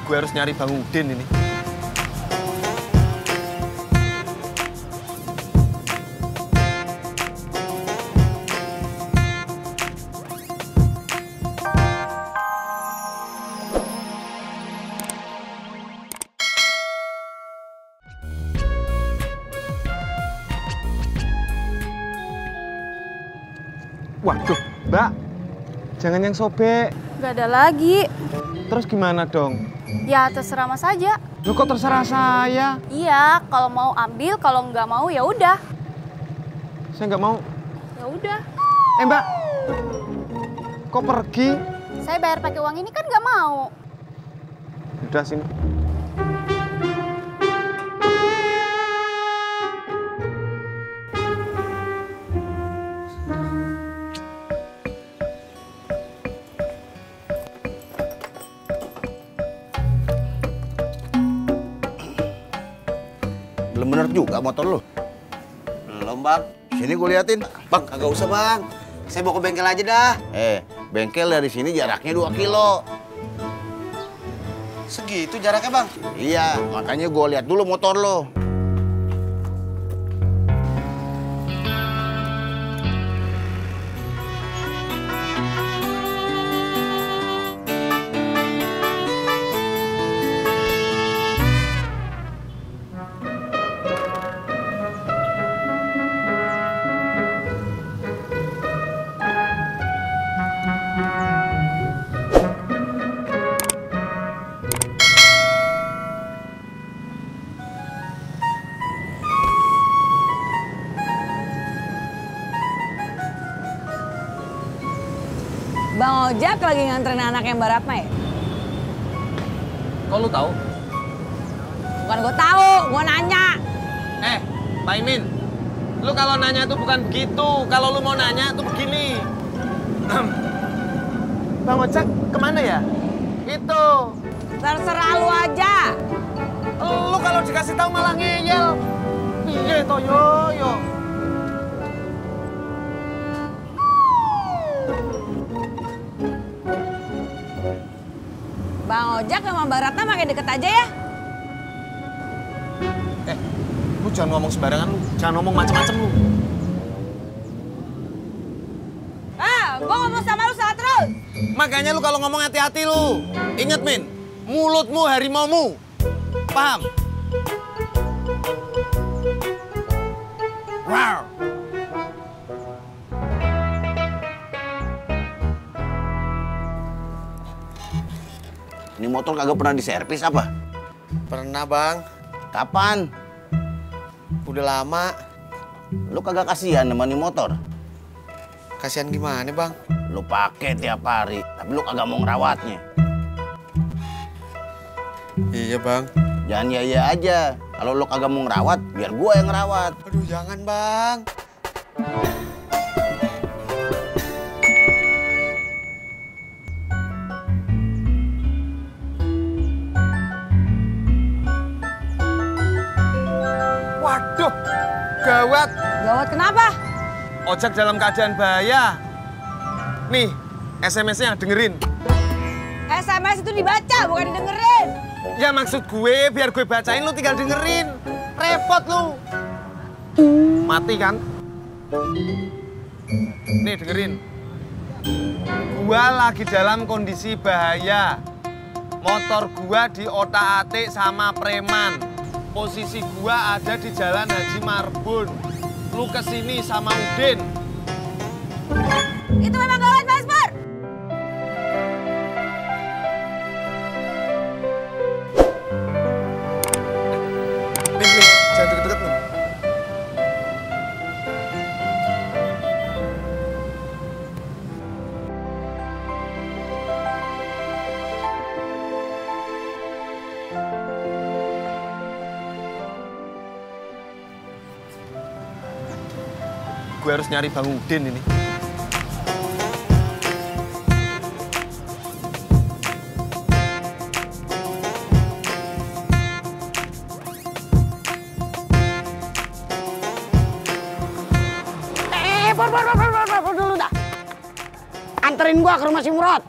Gue harus nyari Bang Udin ini. Waduh, Mbak, jangan yang sobek. Gak ada lagi. Terus gimana dong? Ya terserah Mas aja. Loh kok terserah saya? Iya, kalau mau ambil, kalau nggak mau ya udah. Saya nggak mau. Ya udah. Mbak, kok pergi? Saya bayar pakai uang ini kan nggak mau. Udah sini. Belum bener juga motor lu. Belum, Bang. Sini gue liatin. Bang, kagak usah, Bang. Saya mau ke bengkel aja dah. Bengkel dari sini jaraknya 2 kilo. Segitu jaraknya, Bang? Iya, makanya gue lihat dulu motor lo. Bang Ojak lagi nganterin anaknya Mbak Ratna ya? Kok lu tahu? Bukan gue tahu, gue nanya. Pak Imin, lu kalau nanya itu bukan begitu. Kalau lu mau nanya itu begini. Bang Ojak kemana ya? Itu. Terserah lu aja. Lu kalau dikasih tahu malah ngeyel. Iya toh yo. Bang Ojak sama Mbak Ratna makin deket aja ya. Lu jangan ngomong sembarangan lu. Jangan ngomong macem-macem lu. Gue ngomong sama lu salah terus. Makanya lu kalau ngomong hati-hati lu. Ingat, Min. Mulutmu harimaumu. Paham? Wow. Ini motor kagak pernah diservis apa? Pernah, Bang. Kapan? Udah lama. Lu kagak kasihan sama nih motor? Kasihan gimana, Bang? Lu pakai tiap hari, tapi lu kagak mau ngerawatnya. Iya, Bang. Jangan iya aja. Kalau lu kagak mau ngerawat, biar gua yang ngerawat. Aduh, jangan, Bang. Waduh. Gawat. Gawat kenapa? Ojak dalam keadaan bahaya. Nih, SMS-nya dengerin. SMS itu dibaca, bukan didengerin. Ya maksud gue, biar gue bacain lu tinggal dengerin. Repot lu. Mati kan? Nih dengerin. Gua lagi dalam kondisi bahaya. Motor gua diotak-atik sama preman. Posisi gua ada di Jalan Haji Marbun. Lu kesini sama Udin. Itu memang gawat, Mas Pur. Nih, jangan deket-deket nih. Gue harus nyari Bang Udin ini. Pur dulu dah. Anterin gua ke rumah si Murad.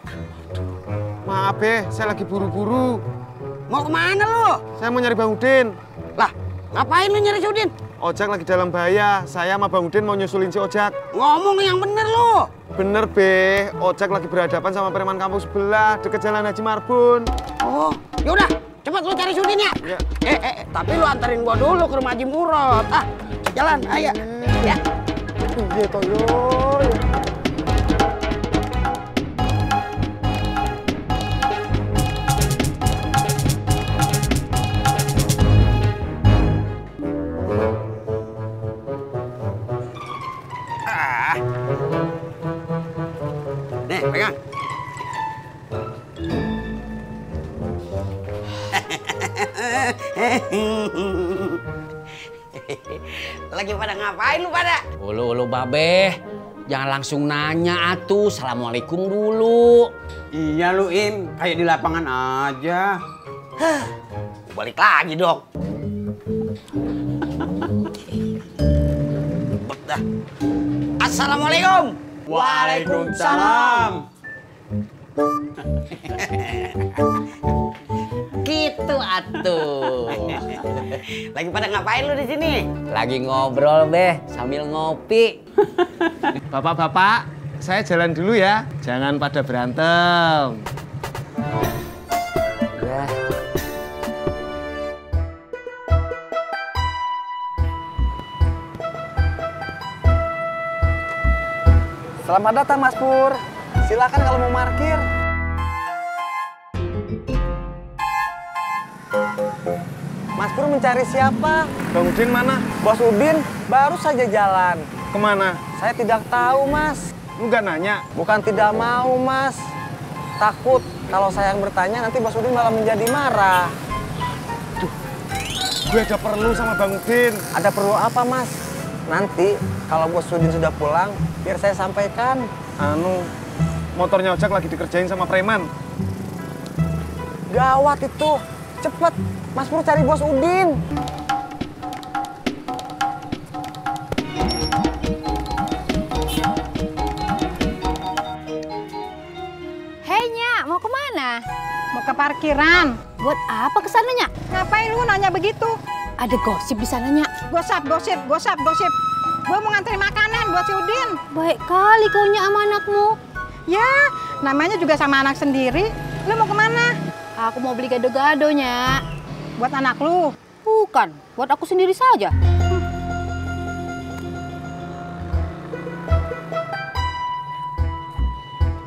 Maaf be, saya lagi buru-buru. Mau kemana lu? Saya mau nyari Bang Udin. Lah, ngapain lu nyari si Udin? Ojak lagi dalam bahaya. Saya sama Bang Udin mau nyusulin si Ojak. Ngomong yang bener lu. Bener be, Ojak lagi berhadapan sama preman kampung sebelah deket Jalan Haji Marbun. Oh, yaudah, cepet lu cari si Udin ya. Ya. Tapi lu anterin gua dulu ke rumah Haji Murad. Ah, jalan, ayo. Ya. Iya toyo. Nih, pegang. Lagi pada ngapain lu pada? Ulu babe, jangan langsung nanya atuh. Assalamualaikum dulu. Iya lu Im, kayak di lapangan aja. Balik lagi dong. Dah. Assalamualaikum. Waalaikumsalam. Gitu atuh. Lagi pada ngapain lu di sini? Lagi ngobrol beh sambil ngopi. Bapak-bapak, saya jalan dulu ya. Jangan pada berantem. Ya. Selamat datang Mas Pur. Silakan kalau mau parkir. Mas Pur mencari siapa? Bang Udin mana? Bos Udin baru saja jalan. Kemana? Saya tidak tahu, Mas. Lu nggak nanya? Bukan tidak mau, Mas. Takut kalau saya yang bertanya nanti Bos Udin malah menjadi marah. Duh, gue ada perlu sama Bang Udin. Ada perlu apa, Mas? Nanti kalau Bos Udin sudah pulang, biar saya sampaikan. Motornya Ojak lagi dikerjain sama preman. Gawat itu. Cepet, Mas Pur cari Bos Udin. Hei Nya, mau kemana? Mau ke parkiran. Buat apa kesananya? Ngapain lu nanya begitu? Ada gosip di sananya. Gosip. Gua mau nganterin makanan buat si Udin. Baik kali kau Nya sama anakmu. Ya, namanya juga sama anak sendiri. Lu mau kemana? Aku mau beli gado-gado Nya. Buat anak lu? Bukan, buat aku sendiri saja.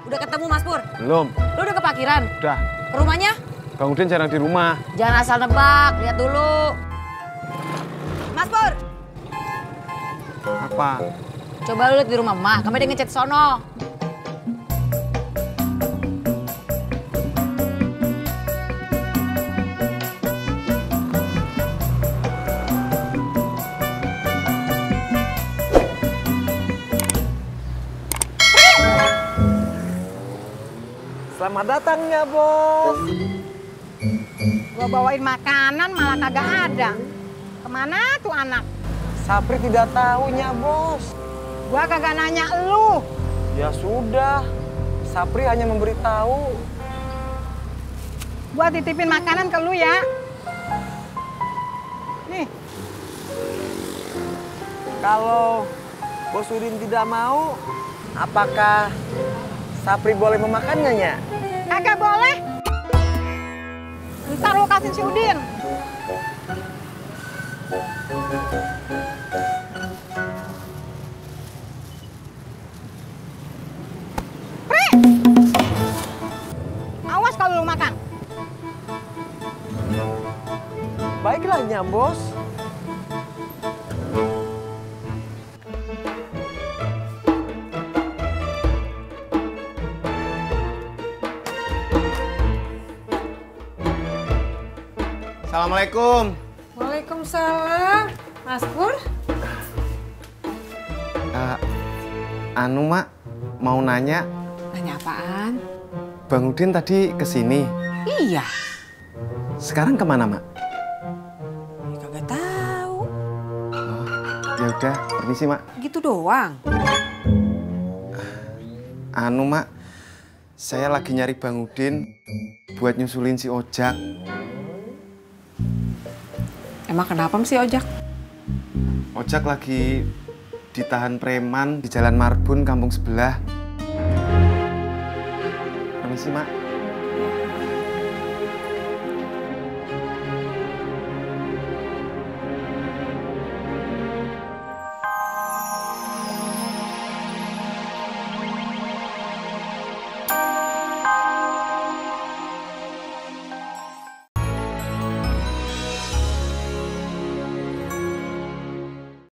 Udah ketemu Mas Pur? Belum. Lu udah ke parkiran? Udah. Ke rumahnya? Bang Udin jarang di rumah. Jangan asal nebak, lihat dulu. Mas Pur, Apa? coba lu lihat di rumah Mak. Kami dia ngechat sono. Selamat datang ya, Bos. Gua bawain makanan malah kagak ada. Kemana tuh anak? Sapri tidak tahunya, Bos. Gua kagak nanya lu. Ya sudah. Sapri hanya memberitahu. Gua titipin makanan ke lu ya. Nih, Kalau Bos Udin tidak mau, apakah Sapri boleh memakannya, Nya? kagak boleh. Ntar lu kasih si Udin. Pri! Awas kalau lu makan. Baiklah, Nya, Bos. Assalamualaikum. Waalaikumsalam. Mas Pur? Mak, mau nanya, Nanya apaan? Bang Udin tadi kesini. Iya. Sekarang kemana, Mak? Kagak tahu. Ya udah, permisi, Mak. Gitu doang. Anu, Mak. Saya lagi nyari Bang Udin buat nyusulin si Ojak. Emang kenapa sih Ojak? Ojak lagi ditahan preman di Jalan Marbun, kampung sebelah. Permisi, Mak.